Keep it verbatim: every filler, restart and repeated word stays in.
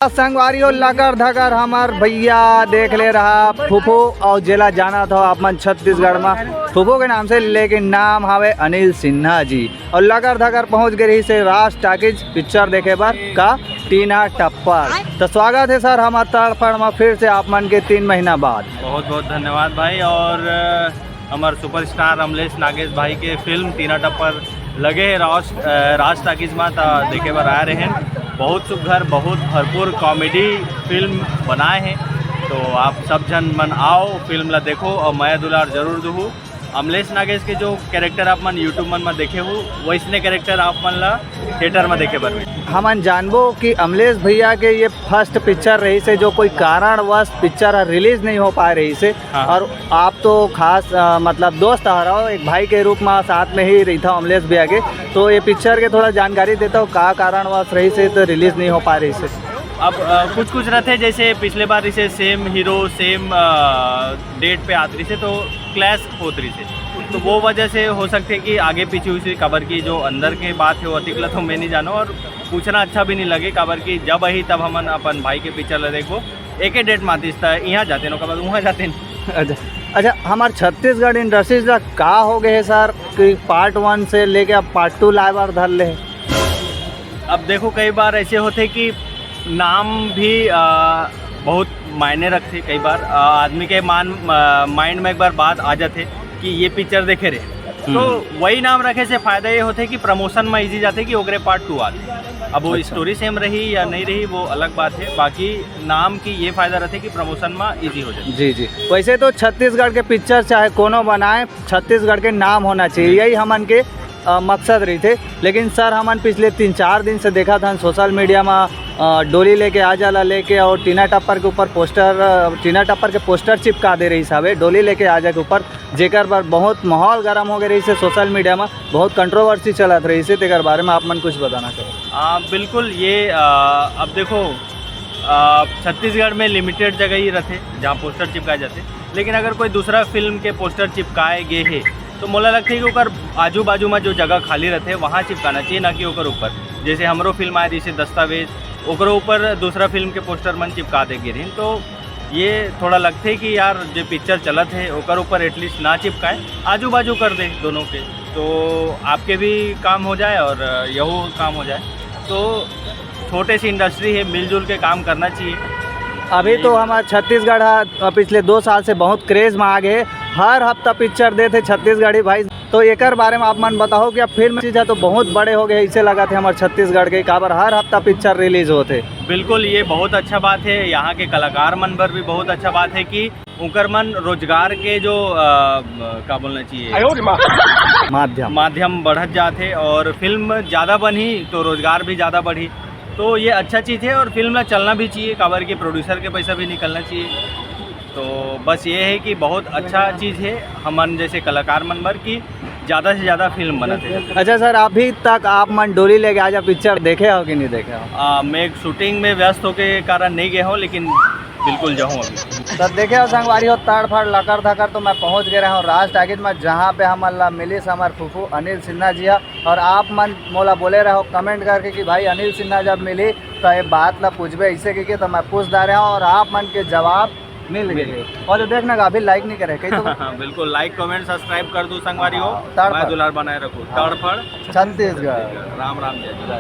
संगवारी हो, लकर धकर हमर भैया देख ले रहा फूफू, और जेला जानत हो आप मन छत्तीसगढ़ में फूफू के नाम से, लेकिन नाम हवे अनिल सिन्हा जी। और लकर धकर पहुंच गए रही से राज टाकीज पिक्चर देखे बर का टीना टप्पर। तो स्वागत है सर हमर तड़फड़ में फिर से आप मन के तीन महीना बाद। बहुत बहुत धन्यवाद भाई। और अ, हमर सुपरस्टार अमलेश नागेश भाई के फिल्म टीना टप्पर लगे है राज, अ, राज टाकीज में, त देखे बर आए रहे हैं। बहुत सुघर, बहुत भरपूर कॉमेडी फिल्म बनाए हैं। तो आप सब झन मन आओ, फिल्म ला देखो और मया दुलार जरूर दुहू। अमलेश नागेश के जो कैरेक्टर आप मन YouTube मन में देखे हो, वैसने कैरेक्टर आप मन ला थिएटर में देखे बर मिलही। हमन जानबो कि अमलेश भैया के ये फर्स्ट पिक्चर रही से, जो कोई कारणवश पिक्चर रिलीज नहीं हो पाए रही से, हाँ। और आप तो खास, अ, मतलब दोस्त हरव, एक भाई के रूप में साथ में ही रही था अमलेश भैया के, तो ये पिक्चर के थोड़ा जानकारी देता हो, का कारणवश रही से तो रिलीज नहीं हो पाए रही से? अब अ, कुछ कुछ रहते, जैसे पिछले बार इसे सेम हीरो सेम डेट पे आत रही से तो क्लैश होत रही से, तो वो वजह से हो सकते कि आगे पीछे हुई से, काबर की जो अंदर के बात है वो अतिकला तो मैं नहीं जानो और पूछना अच्छा भी नहीं लगे, काबर की जब अही तब हमन अपन भाई के पिक्चर ला देखबो, एक डेट मातिस त यहाँ जाते नो, काबर वहाँ जाते नो। अच्छा, अच्छा, हमार छत्तीसगढ़ इंडस्ट्रीज ला का हो गए है सर कि पार्ट वन से लेके अब पार्ट टू लाए बार धर ले है? अब देखो, कई बार ऐसे होते कि नाम भी अ, बहुत मायने रखते। कई बार अ, आदमी के मान अ, माइंड में एक बार बात आ जाते कि ये पिक्चर देखे रहे, तो हम्म। वही नाम रखे से फायदा ये होते कि प्रमोशन में इजी जाते कि ओकरे पार्ट टू आते। अब वो अच्छा। स्टोरी सेम रही या नहीं रही, वो अलग बात है, बाकी नाम की ये फायदा रहते कि प्रमोशन में इजी हो जाए। जी, जी। वैसे तो छत्तीसगढ़ के पिक्चर चाहे कोनो बनाए, छत्तीसगढ़ के नाम होना चाहिए, यही हमन के अ, मकसद रहिथे। लेकिन सर, हमन पिछले तीन चार दिन से देखत हन सोशल मीडिया म, अ, डोली लेके आजा ला लेके और टीना टप्पर के ऊपर पोस्टर, अ, टीना टप्पर के पोस्टर चिपका दे रहिस हवे डोली लेके आजा के ऊपर, जेकर बर बहुत माहौल गरम हो गए रहिस हे सोशल मीडिया म, बहुत कंट्रोवर्सी चलत रहिस हे, तेकर बारे में आप मन कुछ बताना चाहो? आ, बिल्कुल, ये, आ, अब देखो, आ, छत्तीसगढ़ में लिमिटेड जगह ही रहते जहाँ पोस्टर चिपकाए जाते, लेकिन अगर कोई दूसरा फिल्म के पोस्टर चिपकाए गए है, तो मोला लगता है कि ओकर आजू बाजू में जो जगह खाली रहते, वहाँ चिपकाना चाहिए, ना कि ओकर ऊपर। जैसे हमरो फिल्म आए, जैसे दस्तावेज, ओकरो ऊपर दूसरा फिल्म के पोस्टर मन चिपका दे गिरिन, तो ये थोड़ा लगते है कि यार, जो पिक्चर चलत है, ओकर ऊपर एटलीस्ट ना चिपकाए, आजू बाजू कर दे दोनों के, तो आपके भी काम हो जाए और यहू काम हो जाए। तो छोटे सी इंडस्ट्री है, मिलजुल के काम करना चाहिए। अभी तो हमारा छत्तीसगढ़ हा, पिछले दो साल से बहुत क्रेज में आ गए, हर हफ्ता पिक्चर देते छत्तीसगढ़ी भाई। तो एकर बारे में आप मन बताओ कि अब फिल्म चीज है तो बहुत बड़े हो गए, ऐसे लगा थे हमारे छत्तीसगढ़ के, काबर हर हफ्ता पिक्चर रिलीज होते। बिल्कुल, ये बहुत अच्छा बात है, यहाँ के कलाकार मन बर भी बहुत अच्छा बात है कि उनकर मन रोजगार के जो, अ, का बोलना चाहिए, माध्यम। माध्यम बढ़त जात है और फिल्म ज़्यादा बनही तो रोजगार भी ज़्यादा बढ़ही। तो ये अच्छा चीज़ है और फिल्म ला चलना भी चाहिए, काबर के प्रोड्यूसर के पैसा भी निकलना चाहिए। तो बस ये है कि बहुत अच्छा चीज़ है हमन जैसे कलाकार मन बर कि ज़्यादा से ज़्यादा फिल्म बनत है। अच्छा सर, अभी तक आप मन डोली लेके आजा पिक्चर देखे हो कि नहीं देखे हो? आ, मैं एक शूटिंग में व्यस्त होके कारण नहीं गया हूँ, लेकिन बिल्कुल जाऊँ अभी। तो देखे हो संगवारी हो, तड़फड़ लकर धकर तो मैं पहुँच गए रहा हूँ राज टाकीज में, जहाँ पे हमन ला मिलिस हमर फूफू अनिल सिन्हा जी हा। और आप मन मोला बोले रहो कमेंट करके कि भाई अनिल सिन्हा जब मिली तो ये बात ला पूछबे ऐसे कहिके, तो मैं पूछ डारे हूँ और आप मन के जवाब मिल गए। और जो देखना का अभी लाइक नहीं करे कहीं तो हाँ, बिल्कुल, लाइक कमेंट सब्सक्राइब कर दो संगवारी हो। हाँ, तड़फड़। मैं दुलार बनाए रखो। हाँ। तड़फड़। छत्तीसगढ़। राम राम जय।